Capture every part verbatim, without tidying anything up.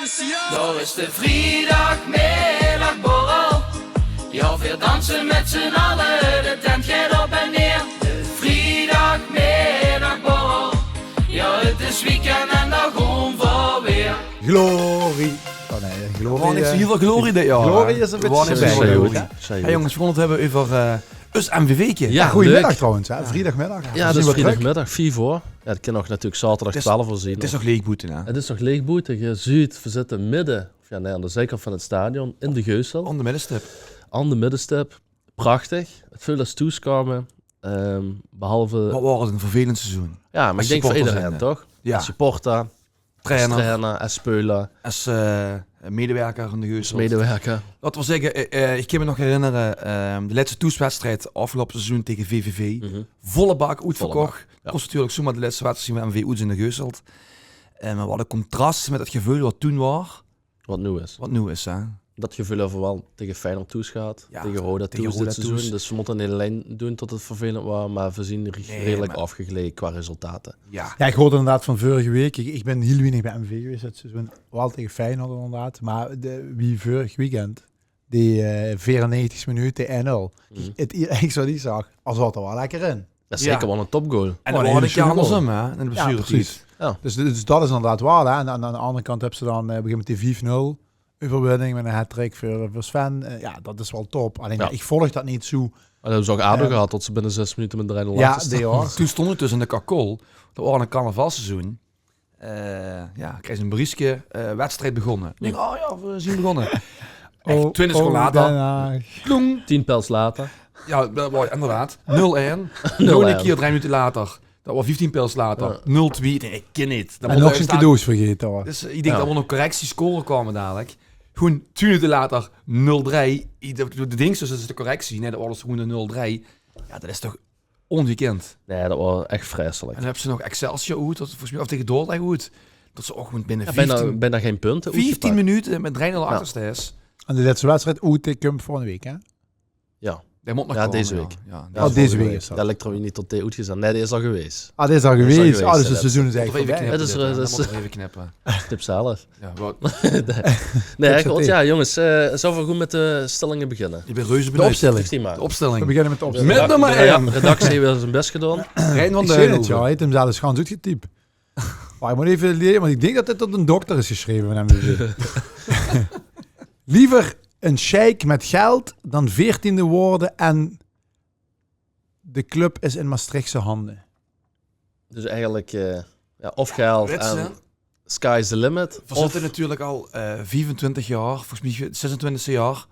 Dao is de vriedagmiddagborrel. Ja, veer danse mèt z'n alle, de tent geit op en neer. De vriedagmiddagborrel. Ja, 't is weekend en dao goon veer weer. Glorie. Oh nee, glorie. Veer waore neet zoe hiel väöl glorie dit jaor, hè? Glorie is e bietje... Hey jonges, veer goon 't höbbe euver, eh, us M V V'ke. Ja, goojemiddag trouwens, hè. Vriedagmiddag. Ja, 't is vriedagmiddag, vief oor. Ja, dat kin ouch natuurlik zaoterdag twelf oor zien. 't Is nog leeg boete, hè? 't Is nog leeg boete. Geer zuut, veer zitte midde, of ja, nee, aan de ziekant vaan 't stadion, in de Geusselt. Aon de middestip. Aon de middestip. Prachtig. 't Veult es thoeskoume. Ehm, behalve... Wat waor 't e vervelend seizoen. Ja, meh iech dink veur ederein, toch? Ja. Es supporter, trainer, es speuler, es, eh, medewirker vaan de Geusselt. Laote v'r zègke, eh, eh, iech kin miech nog herinnere, ehm, de lèste thoeswedstrijd aofgeloupe seizoen tege V V V. Volle bak, oetverkoch. Kós natuurlik zoemer de lèste wedstrijd zien vaan M V V oets in de Geusselt. Eh, meh wat e contras mèt 't geveul wat toen waor. Wat noe is. Wat noe is, hè? Dat geveul höbbe v'r wel tege Feyenoord thoes gehad, tege Roda thoes dit seizoen. Dus v'r mote neet allein doen tot 't vervelend waor, meh v'r zien redelik aofgegleie qua resultate. Ja, iech hoorde inderdaad vaan vörrege week, iech, iech bin hiel wienig bij M V gewees dit seizoen, wel tege Feyenoord inderdaad, meh de, wie vörreg weekend, die, eh, veerennegentigste minuut, de ein nul. Iech, 't ierste wat iech zaog, 'r zaot 'r wel lekker in. Dat is zeker wel 'ne topgoal. En dat waor 'ne kier andersum, hè, in de blessuretied. Ja, percies. Ja. Dus, dus dat is inderdaad waor, hè. En aan, aan de andere kant höbs te daan, eh, op e gegeve memint die vief nul euverwinning mèt 'ne hattrick veur, veur Sven. Eh, ja, dat is wel top. Allein, ja, iech volg dat neet zoe. Meh dat höbbe ze ouch ADO gehad, tot ze binne zès minute mèt drei nul achter stoonte. Ja, die ouch. Toen stoont 't dus in de Kakol. Dat waor 'n carnavalsseizoen. Eh, ja, kriegs 'n beriechske, eh, wedstrijd begós. Iech dink, oh ja, v'r zien begós. Ech, twintig seconde later. Ploeng. Tien pils later. Ja, dat waor inderdaad. Nul ein. Nog 'ne kier drei minute later. Dat waor vieftien pils later. Ja. Nul twie. Iech dink, iech kin neet. En nog zien cadeaus vergete, huur. Dus, eh, iech dink dat moot nog correctie score koume dalik. Gewoen twie minute later, nul drei. Iech dink, de dinks dus, dat is de correctie. Nee, dat waor dus gewoen de nul drei. Ja, dat is toch oongekind. Nee, dat waor ech vreiselik. En daan höbbe ze nog Excelsior oet, dat volges miech, of tege Dordrecht oet. Dat ze ouch gewoen binne vieftien, bijna gein punte, vieftien minute mèt drei nul achter stoonte. En de lèste wedstrijd oet, die kump volgende week, hè? Ja. Deze week. Ja, volgende week. Ja, lik trouwens neet tot dee oetgezend. Nee, dee is al gewees. Ah, dee is al gewees. Ah, dus 't seizoen is eigelek veurbij. 't Is, eh, dat is... Knip zelf. Ja, wat? Nee, god, ja, jonges, eh, zölle v'r gewoen mèt de stèllinge beginne? Iech bin reuze benuid. De opstèlling. De opstèlling. V'r beginne mèt de opstèlling. Mèt nummer ein. Redactie heet weer zien bès gedoon. Rein van Deun. Ja, heet 'm zelfs gans oetgetyp. Meh iech moot eve lere, want iech dink tot dit door 'nen dokter is gesjreve vaan M V V. Liever 'ne sjeik mèt geld daan veertiende weure en de club is in Maastrichtse hande. Dus eigelek, eh, ja, of geld en sky's the limit. V'r zitte natuurlik al, eh, viefentwintig jaor, volges miech zesentwintigste jaor,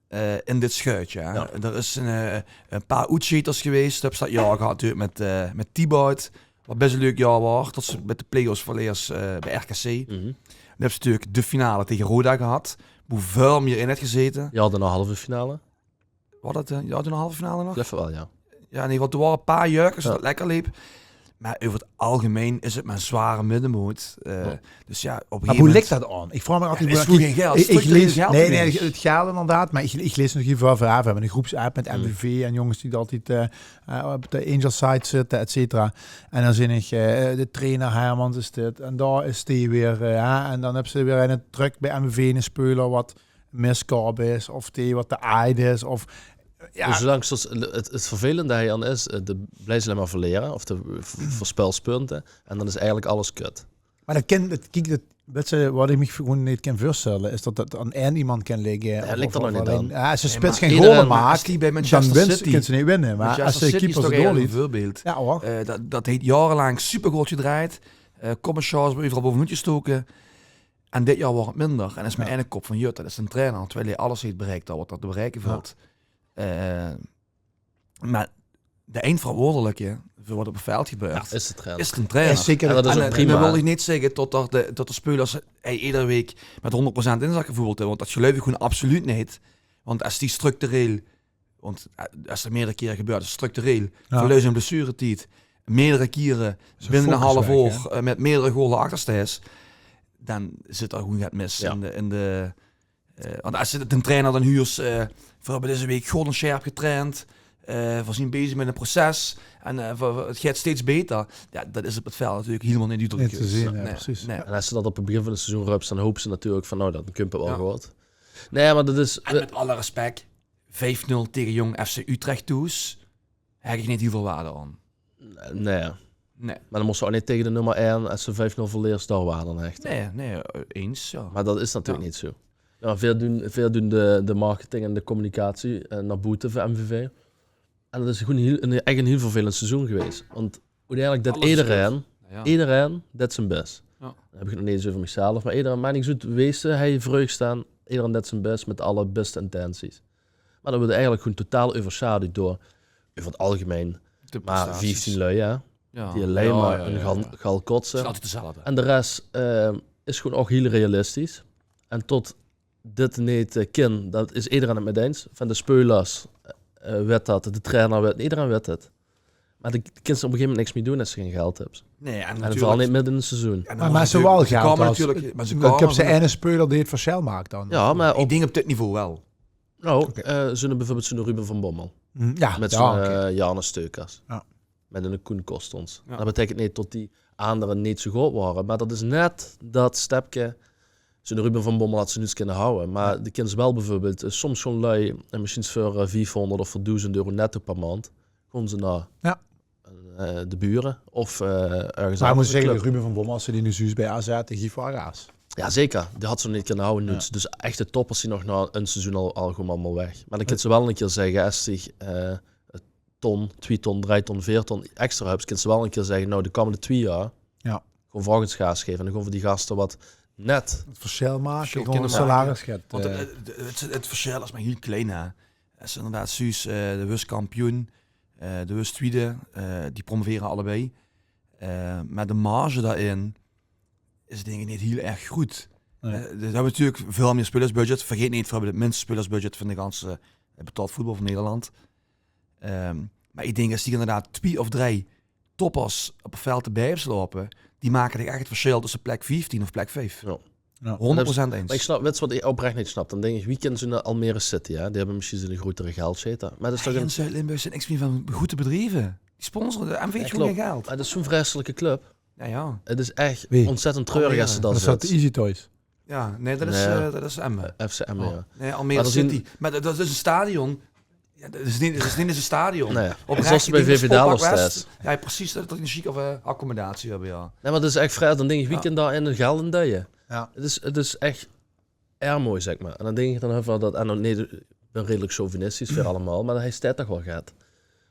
eh, in dit sjuitje, hè. Ja. Dao is 'n, eh, e paar oetsjeters gewees. Höbs te dat jaor gehad natuurlik mèt, eh, mèt Thibaut. Wat bès e leuk jaor waor, tot ze mèt de play-offs verleers, eh, bij R K C. Daan höbs te natuurlik de finale tege Roda gehad, boe väöl mie in had gezete. Ja, daan 'n halve finale. Waor dat, eh, ja, toen 'n halve finale nog? Iech geluif 't wel, ja. Ja, in eder geval, dao waore e paar jäörkes tot 't lekker leep. Meh euver 't algemein is 't mer zwaor middemoot. Eh, dus ja, op e gegeve memint... Meh boe ligk dat aon? Iech vraog miech aof... Ja, boe is gewoen gein geld. Structureel geld neet. Nee, nee, 't geld inderdaad. Meh iech, iech lees nog hiel väöl euver. V'r höbbe 'n groepsapp mèt M V V en jonges die altied, eh, eh, op de Angel site zitte, et cetera. En daan zeen iech, eh, de trainer Hermans is dit. En dao is dee weer, eh, ja. En daan höbbe ze weer 'ne trök bij M V V, 'ne speuler wat miskaup is, of dee wat te aajd is, of, ja. Dus zoelang tot 't, 't vervelende hei aon is, eh, de blijfs allein mer verlere, of de v-, verspèls punte, en daan is eigelek alles kut. Meh dat kin, dat, kiek, dat, wèts te, wat iech miech gewoen neet kin veurstèlle, is tot dat aon ein iemes kin ligke. Ja, of, lik dao of nog neet allein aon. Ja, es de spits gein goal maak, es die bij Manchester City, kins te neet winne. Meh es de keeper toch eigelek 'n veurbeeld. Ja, huur. Eh, dat, dat heet jaorelaank supergood gedrejd. Eh, koppersjaos euveral bovenoet gestoke. En dit jaor waor 't minder. En is mien eine kop vaan, jut, dat is 'nen trainer. Terwijl dee alles heet bereik, al wat dat te bereike vèlt. Eh, meh de eindverantwoordeleke veur wat op 't veld gebäört, is 'nen trainer. Is zeker. En dat is ouch prima. En daan wèl iech neet zègke tot d'r de, tot de speulers, hey, eder week mèt hoonderd percent inzat gevoetbald höbbe, want dat geluif iech gewoen absoluut neet. Want es die structureel Want, eh, es 't meerdere kiere gebäört, is structureel. Ja. Verluis in blessuretied. Meerdere kiere binne 'n half oor, eh, mèt meerdere goale achtersteis. Daan zit 'r gewoen get mis in de, in de, eh, want es te 'nen trainer daan huurs, eh, v'r höbbe dees week good en sjerp getraind. eh, veer zien bezig mèt e proces en eh, veer- veer- 't geit steeds beter. Jao, dat is op 't veld natuurlek hielemaol neet dudelik. Neet te zeen, jao, precies. Nae. En es ze dat op 't begin vaan 't seizoen röps, daan hoops te natuurlek vaan, nou, daan kump 't wel good. Nae, meh dat is... En mèt alle respek, vief nul tege Jong FC Utrecht thoes, hèk iech neet hiel väöl waarde aon. Nae. Nae. Meh daan moos te ouch neet tege de nummer ein, es ze vief nul verleers, dao waarde aon hechte. Nae, nae, eh, ins, jao. Meh dat is natuurlek neet zoe. Jao, veer doen, veer doen de, de marketing en de communicatie eh, nao boete veur MVV. En dat is gewoen hiel, 'n, ech 'n hiel vervelend seizoen gewees. Want oeteindelek deit ederein, ederein deit zien bès. Daan höb iech 't nog neet ins euver miechzelf, meh ederein, meh iech zoe wees, hei vreug staon, ederein deit zien bès mèt alle bèste intenties. Meh dat weurt eigelek gewoen totaal euversjaduwd door, euver 't algemein, meh vieftien lui, hè, die allein meh 'n gal, gal kotse. En de res eh, is gewoen ouch hiel realistisch. En tot dit neet eh, kin, dat is ederein 't mèt eins. Vaan de speulers eh, wèt dat, de trainer wèt, ederein wèt 't. Meh de, de kins op e gegeve memint niks mie doen es te gei geld höbs. Nae, en veural neet midde in e seizoen. Meh, meh ze wel geld, natuurlek, meh ze koume natuurlek, eine speuler dee 't versjèl maak daan. Jao, meh iech dink op dit niveau wel. Nou, eh, zoe'n, beveurbeeld zoe'n Ruben van Bommel. Mèt zoe'n eh, Janne Steukers. Mèt 'ne Koen Kostons. Dat beteikent neet tot die aandere neet zoe good waore, meh dat is net dat stepke. Zoe'n Ruben van Bommel had ze noets kinne hawwe. Meh de kins wel beveurbeeld eh, soms gewoen lui, en mesjiens veur eh, viefhoonderd of veur doezend euro netto per maond, goon ze nao eh, de bure of eh, örges aanders. Meh iech moot zègke, Ruben van Bommel, es ze dee noe zuus bij AZ, dee gief wel gaas. Jao, zeker. Dee had ze neet kinne hawwe noets. Dus echte toppers zien nog nao e seizoen al, al gewoen allemaol weg. Meh daan kins te wel 'ne kier zègke, es te eh, 'n ton, twie ton, drei ton, veer ton extra höbs, kins te wel 'ne kier zègke, nou, de koumende twie jaor goon v'r ouch ins gaas geve. En daan goon v'r die gaste wat net 't versjèl make, gewoen 'n salaris geve. Want 't, 't, 't, 't versjèl is mer hiel klein, hè. Es te inderdaad zuus, eh, de weurs kampioen, eh, de weurs twiede, eh, die promovere allebei. Eh, meh de marge dao-in is dink iech neet hiel erg groet. Nae. Eh, d'r höbbe natuurlek väöl mie speulersbudget. Vergeet neet, veer höbbe 't minste speulersbudget vaan de ganse eh, betaold voetbal vaan Nederland. Ehm, meh iech dink es die inderdaad twie of drei toppers op 't veld debij höbs loupe, die make ech 't versjèl tösse plek vieftien of plek vief. Jao. Hoonderd percent eins. Meh iech snap, wèts te wat iech oprech neet snap? Daan dink iech, wie kin zoe'n Almere City, hè? Die höbbe mesjiens 'ne groetere geldsjeter. Meh dat is toch 'n Zuid-Limburg zien niks mie vaan groete bedrieve. Die sponsore, de MVV heet gewoen gei geld. Meh dat is zoe'n vreiseleke club. Jao, jao. 't Is ech ontzettend treurig es te dat zuus. Easy Toys? Jao, nae, dat is, eh, dat is Emmen. FC Emmen, jao. Nae, Almere City. Meh dat, dat is e stadion. Jao, dat is neet, dat is neet ins e stadion. Nae. Oprech, iech dink bij VVV Dalo sportpark West. Jao, percies, dat, dat die 'n sjieke eh, accommodatie höbbe, jao. Nae, meh dat is ech vries. Daan dink iech, wie kin dao-in geld in duie? 't Is, 't is ech erg mooi, zègk mer. En daan dink iech daan höbbe v'r dat, en daan, nae, iech bin redelek chauvinistisch veur allemaol, meh heer steit toch wel get.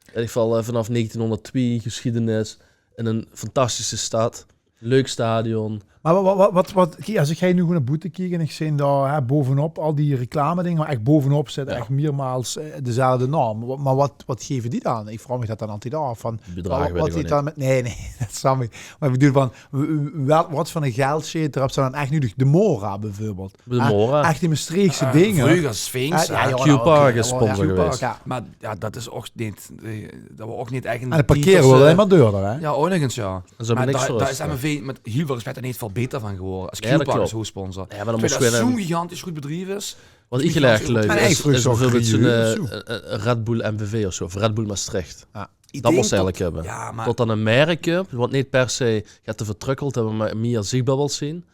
In eder geval eh, vaanaof negentienhoonderdtwieë, gesjiedenis, in 'n fantastische stad, leuk stadion. Meh wat, wat, wat, wat, kiek, es iech hei noe gewoen nao boete kiek en iech zeen dao, hè, bovenop al die reclamedinge, meh ech bovenop zit ech miermaols eh, dezelfde naom. Meh wat, wat geve die daan? Iech vraog miech dat daan altied aof. Vaan, wat, wat heet dat mèt, nae, nae, dat snap iech. Meh iech bedoel vaan, w- w- wat veur 'ne geldsjeter höbs te daan ech nudeg? De Mora beveurbeeld. De Mora. Ech die Mestreechse dinger. Vreuger Sphinx, hè? Q-Park is sponsor gewees. Meh jao, dat is ouch neet, eh, dat waor ouch neet ech 'n... En 't parkere weurt allein mer duurder, hè? Jao, ouch nog ins, jao. Meh dao is MVV mèt hiel väöl respect neet väöl beter vaan gewore. Es Q-Park is hoofsponsor. Jao, meh daan mós te weer... Zoe'n gigantisch good bedrief is. Wat iech hiel erg leuk is, is beveurbeeld zoe'n eh, eh, Red Bull MVV of zoe, of Red Bull Mestreech. Dat mós te eigelek höbbe. Tot daan e merk kump, wat neet per se get te vertrukkeld höbbe, meh mie ziechbaar wèlt zien.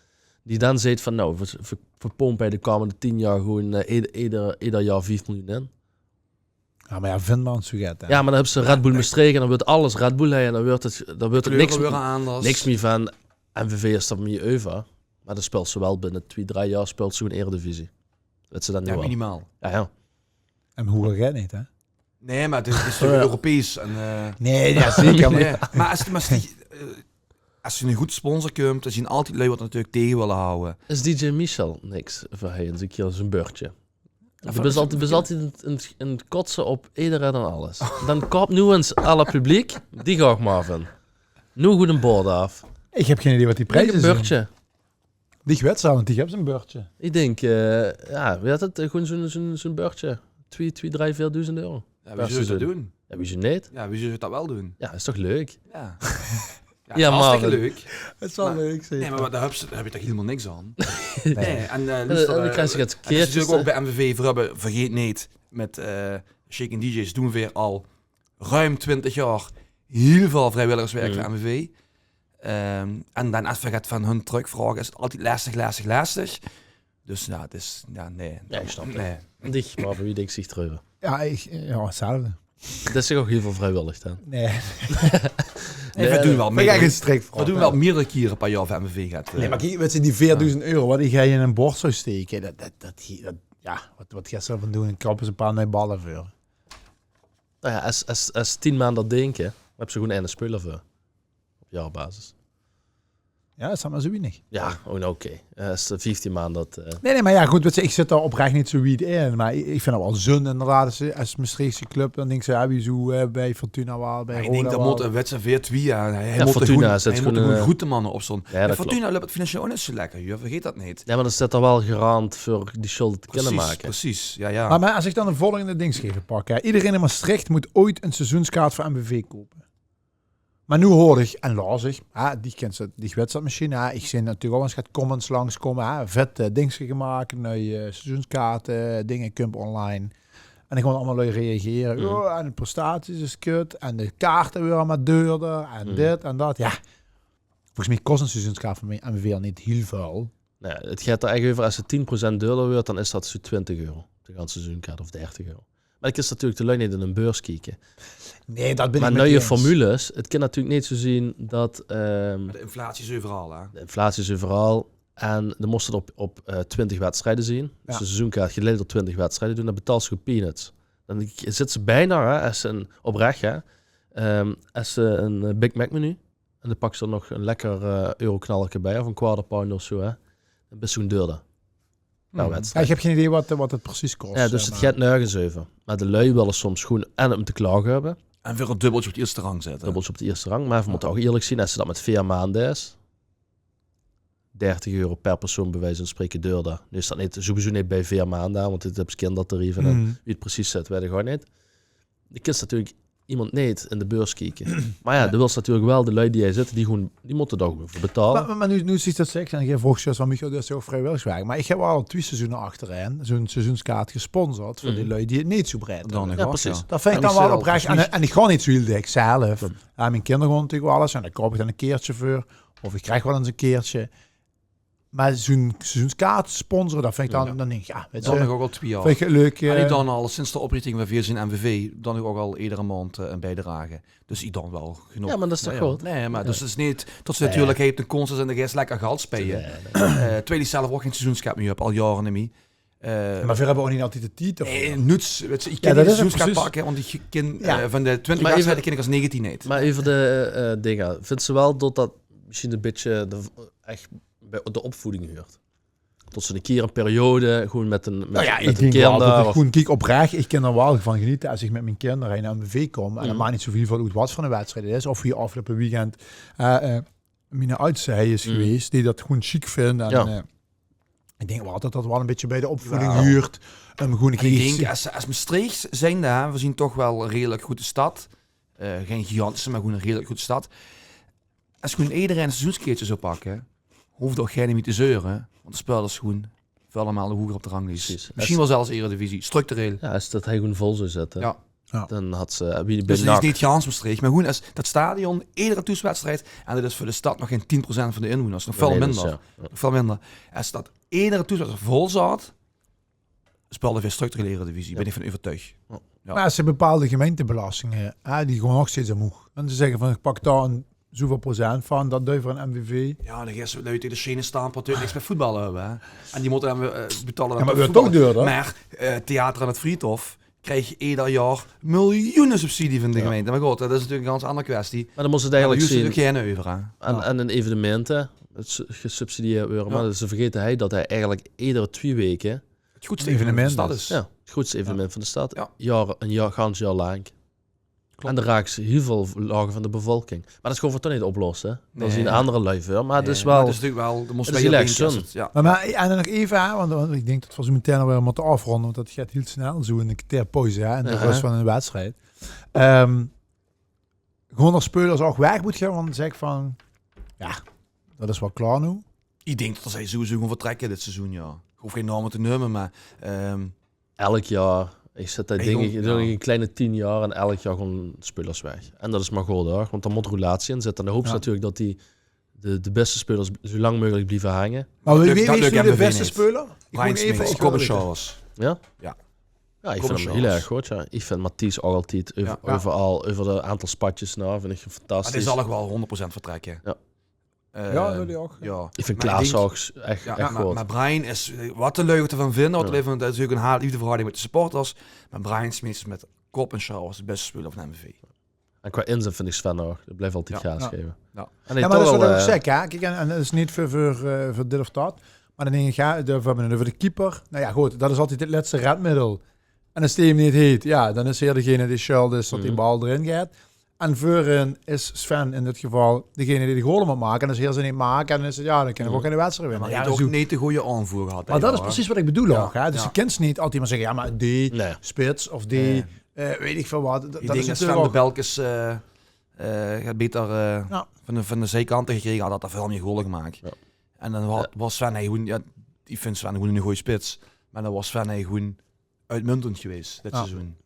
Die daan zeet vaan, nou, veer, veer, veer pompe de koumende tien jaor gewoen eh, eder, eder, eder jaor vief miljoen in. Jao, meh jao, vind mer 'n zoe get, hè. Jao, meh daan höbs te Red Bull Mestreech en daan weurt alles Red Bull, hè. En daan weurt 't, daan weurt 't niks mie vaan MVV is dao mie euver. Meh daan speels te wel binne twie, drei jaor speels te gewoen Eredivisie. Wèts te daan noe al. Minimaal. Jao, jao. En Hoegel geit neet, hè? Nae, meh 't is, 't is toch Europees. En eh, nae, jao, zeker. Meh es, meh es die, eh, es 'ne gooj sponsor kump, daan zien altied lui wat natuurlek tege wèlle hawwe. Is DJ Michel niks veur hei ins 'ne kier zoe'n bördje? Dee bis altied, bis altied in 't, in 't, in 't kotse op ederein en alles. Daan koup noe ins alle publiek, die gaon iech mer vaan. Noe good e bord aof. Iech höb gein idee wat die prieze zien. Bördje. Die wèts te, want die höbs e bördje. Iech dink eh, jao, wie heet 't? Eh, gewoen zoe'n, zoe'n, zoe'n bördje. Twie, twie, drei, veerdoezend euro. Jao, wie zouws te dat doen? Jao, wie zouws te neet? Jao, wie zouws te dat wel doen? Jao, is toch leuk? Jao. Jao, hartstikke leuk. 't Is wel leuk, zeker. Nae, meh dao höbs te, dao höbs te toch hielemaol niks aon? Nae. Nae, en eh, loester, daan kriegs te 't verkeerd. 't Is natuurlek ouch bij MVV, veer höbbe, vergeet neet, mèt eh, Shake en DJ's doen veer al ruim twintig jaor hiel väöl vriewilligerswerk veur M V V. Ehm, en dan es v'r get van hun trökvraoge, is 't altied lestig, lestig, lestig. Dus jao, 't is, jao, nee. Jao, ich snap 't. Nee. En dich, Marvin, wie dinks dich d'reuver? Jao, ich, jao, 'tzelfde. Dat is toch ouch hiel väöl vriewillig dan? Nee. Nee, v'r doen wel Vin ich meerdere, ein strik v'r doen wel meerdere kiere per jaor veur M V V get. Nee, mer kiek, wèts se, die veerdoezend euro wat ich hie in ein bord zou steke, dat, dat, dat, dat, jao, wat, wat geis se d'rvan doen? Krap ins ein paar nuuj balle veur. Nou jao, es, es, es tien maan dat dinke, dan höbs se gewoen eine speuler veur. Op jaorbasis. Jao, is dat mer zoe weinig? Jao, oh, nou, oké. Eh, es de vieftien maan dat... eh, Nee, nee, mer jao, good, wèts se, ich zit dao oprech neet zoe wied in. Mer ich, ich vin 't wel zun, inderdaad, es, es Mestreechse club, dan dinks se, jao, wie zoe, eh, bie Fortuna waal, bie Mer ich Roda dink, dat waal. mót, wèts se, veer twieë, jao. Hae Jao, mót Fortuna good, is 't hae mót gewoen, gewoen eh, good de manne opstónge. Jao, dat Fortuna löp 't financieel ouch neet zoe lekker, huur. Vergeet dat neet. Jao, mer dan zit dao wel garant veur die sjölde te kinne Precies, make. Precies, jao, jao. Mer, mer es ich dan 't volgende dingske effe pak, hè. Ederein in Mestreech mót oeats ein seizoenskaart veur M V V koupe. Mer noe hoor ich en laos ich, hè, dich kins 't, dich wèts dat mesjiens, hè, ich zeen natuurlik al ins get comments langskómme, hè, vet, eh, dingske gemaak, nuuj, eh, seizoenskaarte, dinger kump online. En ich hoor allemaol lui reagere, oh, en de prestaties is kut, en de kaarte waere mer duurder, en dit en dat. Jao, volges mich kos ein seizoenskaart van M V V al neet hiel väöl. Nou, 't geit d'r eigelik euver, es 't tien procent duurder weurt, dan is dat zoe twintig euro. De ganse seizoenkaart, of dertig euro. Mer ich kin natuurlik de lui neet in hun beurs kieke. Nee, dat bin Mer ich nuuj mit dich ins. Formules, 't kin natuurlik neet zoe zien dat, ehm, De inflatie is euveral, hè. De inflatie is euveral. En de mós 't op, op eh, twintig wedstride zien. Dus de seizoenkaart geit door twintig wedstride doen, dan betaals se gewoen peanuts. Dan zits se bienao, hè, es se ein, oprech, hè, ehm, es se ein, eh, Big Mac menu en dan paks se nog ein lekker eh, euroknallerke bie of ein quarter pounder of zoe, hè. Dan bis se gewoen duurder. Per wedstrijd. Jao, ich höb gein idee wat, wat 't precies kos. Jao, dus eh, 't mer geit nörges euver. Mer de lui wille soms gewoen en óm te klage höbbe. En veur ein dubbeltje op de ierste rang zètte. Dubbeltje op de ierste rang. Mer v'r mótte ouch ierlik zien, es se dat mit veer maond deis, dertig euro per persoon bie wieze van spreke duurder. Noe is dat neet, sowieso neet bie veer maond, want dit höbs kindertarieve en wie 't precies zit, weit ich ouch neet. De kins natuurlik emes neet in de beurs kieke. Mer jao, de wils natuurlik wel de lui die hie zitte, die gewoen, die mótte dao gewoen veur betaole. Mer, mer, mer noe, noe zits se dat zèks en ich vroog zjus van Michel, dat is ouch vriewilligerswerk. Mer ich höb al twie seizoene achterein zoe'n seizoenskaart gesponsord veur die lui die 't neet zoe breid höbbe. Dan nog Jao, och, precies. jao. Dat vinj ich En dan die wel zin oprech. ouch En, en ich gaon neet zoe hiel dèk zelf. Jao, mien kinder gaon natuurlik wel ins en dao koup ich dan ein keertje veur. Of ich krieg wel ins ein keertje. Mer zoe'n seizoenskaart sponsoren, dat vinj ich dan, dan dink ich, jao, wèts se, Dan nog ouch al twie jaor. vinj ich leuk. En eh, ich dan al sinds de oprechting van veer zien M V V, dan ouch al eder maond eh, ein biejdrage. Dus ich dan wel genóg. Jao, mer dat is toch good? Nae, mer dus 't is neet tot se natuurlik höbs ein concert en dan geis se lekker geld speie. Eh, terwiel ich zelf ouch gein seizoenskaart mie höb, al jaore neet mie. Eh, Mer veer höbbe ouch neet altied de tied. Nae, noets, wèts se, ich Jao, kin neet dat ein is 't seizoenskaart precies. pakke, want ich kin Jao. eh, van de twintig Mer wedstrijde effe- kin ich es negentien neet. Mer effe de eh, dinger. Vinjs se wel tot dat mesjiens ein bietje de, ech bie de opvoeding huurt? Tot se ein kier ein periode gewoen mit ein, mit, Nou jao, mit ich ein dink wel kinder dat ich of gewoen kiek oprech. Ich kin d'r wel van genete es ich mit mien kinder heen nao M V V kóm. En dat maak neet zoe hiel väöl oet wat veur ein wedstrijd 't is. Of wie aafgeloupe weekend eh, eh, mien oudste hie is gewaes, die dat gewoen sjiek vindj. En, Jao. eh, ich dink wel dat dat wel ein bietje bie de opvoeding Jao. huurt. Óm gewoen ein En ich kier dink, es, es Mestreechs zijnde, hè, veer zien toch wel ein redelik groete stad. Eh, gein gigantische, mer gewoen ein redelik groete stad. Es gewoen ederein ein seizoenskaartje zou pakke, hoof ouch geine mie te zeure, want de speule is gewoen väöl en maal hoeger op de ranglijst. Precies. Mesjiens wel zelfs eredivisie, structureel. Jao, es dat hie gewoen vol zou zitte, Jao. Jao. dan had se, eh, wie de Dus 't is NAC. neet gans Mestreech, mer gewoen es dat stadion, eder toeswedstrijd, en dat is veur de stad nog gein tien procent van de inwoners, nog väöl Nee, dat minder. is, jao. Nog väöl minder. Es dat eder toeswedstrijd vol zaot, speulde veer structureel eredivisie, bin ich van euvertuig. Jao. Mer es se bepaolde gemeintebelastinge, hè, die gaon nog steeds omhoeg. En ze zègke van, ich pak dao ein zoeväöl procent van, dat duit veur ein M V V. Jao, dan geis se lui taenge de sjene stampe die niks mit voetbal höbbe, hè. En die mótte dan weer eh, betaole Jao, aan mer voetbal. Weurt toch duurder? Mer eh, theater aan 't Vriethof krieg eder jaor miljoene subsidie van de gemeinte. Mer good, dat is natuurlik ein gans anger kwestie. Mer dan mós se 't Mer eigelik huurs se zien. Ouch geine euver, hè. En, en in evenemente, 't su-, gesubsidieerd weure. Jao. Mer ze vergaete hie dat hie eigelik eder twie waeke 't Groetste evenement van de stad is. Jao, 't groetste evenement van de stad. Jao. Jaor, ein jaor, gans jaor laank. Klopt. En de raaks hiel väöl laoge van de bevolking. Mer dat gaon v'r toch neet oplosse, hè? Dao zien anger lui veur. Mer 't is wel... Mer 't is natuurlik wel, dao mós dat is hiel hiel erg erg zun. Inzètte. Jao. Mer, mer en dan nog effe, hè, want, want ich dink dat v'r zoe metein alweer mótte aafrónde, want dat geit hiel snel, zoe in ein kerteer pauze, hè, in de rös van ein wedstrijd. Ehm, gewoen d'r speulers ouch weg mót gaon, want zèk van, jao, dat is wel klaor noe. Ich dink dat ze sowieso gewoen vertrèkke dit seizoen, jao. Ich hoof gein naome te neume, mer ehm, Elk jaor. Ich zèt dao, dink ich, dink ich, ein kleine tien jaor en eder jaor gaon speulers weg. En dat is mer good, huur. Want dao mót roulatie in zitte. En dan hoops se natuurlik dat die, de, de bèste speulers zo lang meugelik blieve hange. Mer wae, wae is noe de bèste speuler? Brian Smeets, Kobe Schaus. Ja? Ja. Ja, ich vind 'm hiel erg good, ja. Ich vind Matthijs ouch altied euveral, euver de aantal spatjes nao, vind ich fantastisch. Mer dae zal ouch waal hónderd procent vertrèkke. Ja. Ja, dat ouch. Ich vind Klaas ouch ech good. Mer Brian is, wat de luuj d'rvan vinde, wat de luuj van, dat is natuurlik ein haat-leefdeverhaolding mit de supporters. Mer Brian Smeets is mit kop en sjouwers de bèste speuler van M V V. En qua inzèt vind ich Sven ouch. Dae blief altied gaas gaeve. Ja, mer dat is wat ich ouch zèk, hè. Kiek, en, en dat is neet veur, veur, eh, veur dit of dat. Mer dan dink ich, ja, de, veur de keeper. Nou ja, good, dat is altied 't lètste redmiddel. En es dae 'm neet heet, ja, dan is hae degene dae sjöld is dat die bal d'rin geit. En veurin is Sven in dit geval degene dae de goal mót make. En es hae ze neet maak, dan is 't, ja, dan kinne v'r ouch gein wedstried winne. Mer hae haet ouch neet de gooj aanvoer gehad, hè. Mer dat is precies wat ich bedoel ouch, hè. Dus se kins neet altied mer zègke, ja, mer die spits of die, eh, weit ich väöl wat. Dat, dat is natuurlik Sven de Belkes, eh, eh, haet beter, eh, van de, van de ziekante gekrege, had 'r väöl mie goal gemaak. Ja. En dan waor, waor Sven, hae gewoen, ja, ich vind Sven gewoen eine gooje spits. Mer dan waor Sven, hae gewoen oetmuntend gewaes dit seizoen.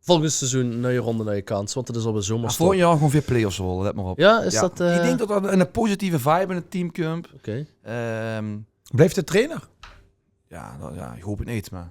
Volgend seizoen nuuje ronde, nuuje kans, want 't is alweer zomer. Volgend jaor gewoen weer play-offs haole, let mer op. Ja, is dat, eh, ich dink dat d'r ein positieve vibe in 't team kump. Oké. Blief de trainer? Ja, dat, ja, ich hoop 't neet, mer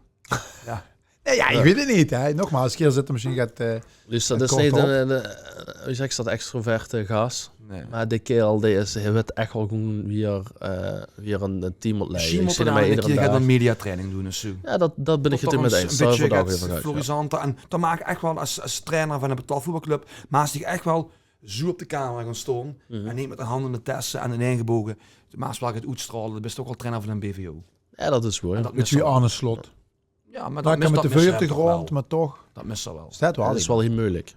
ja. Nee, ja, ich weit 't neet, hè. Nogmaals, kier zit d'r mesjiens get, eh, Luuster, dat is neet ein, ein, eh, wie zègk se dat, extroverte gaas. Nee. Mer dae kaerel, dae is, hae weit ech waal gewoen wie 'r, eh, wie 'r ein, ein team mót leie. Mesjiens mót 'r ein kier ein mediatraining doon of zo. Ja, dat, dat bin ich 't mit eins. Ein bietje get florissanter. En dat maak ech waal es, es trainer van ein betaald voetbalclub, maaks dich ech waal zo op de camera gaon staon en neet mit de hand in de tesse en in ein geboge. De maaks waal get oetstraole, dan bis se ouch waal trainer van ein B V O. Ja, dat is waor. Bietje wie Arne Slot. Ja, mer dat mis, mit de veur op de grond, mer toch. Dat mis 'r waal. 't Is waal hiel meujelik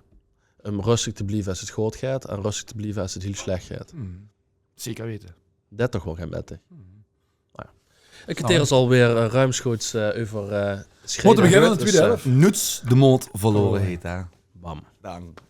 um rustig te blieve es 't good geit en rustig te blieve es 't hiel slech geit. Zeker weite. Dat toch waal gein bètte. Ein kerteer is alweer, eh, ruimschoots, eh, euver, eh, Mótte beginne aan de twiede helf. Noets de mood verlore heet, hè. Bam. Dank.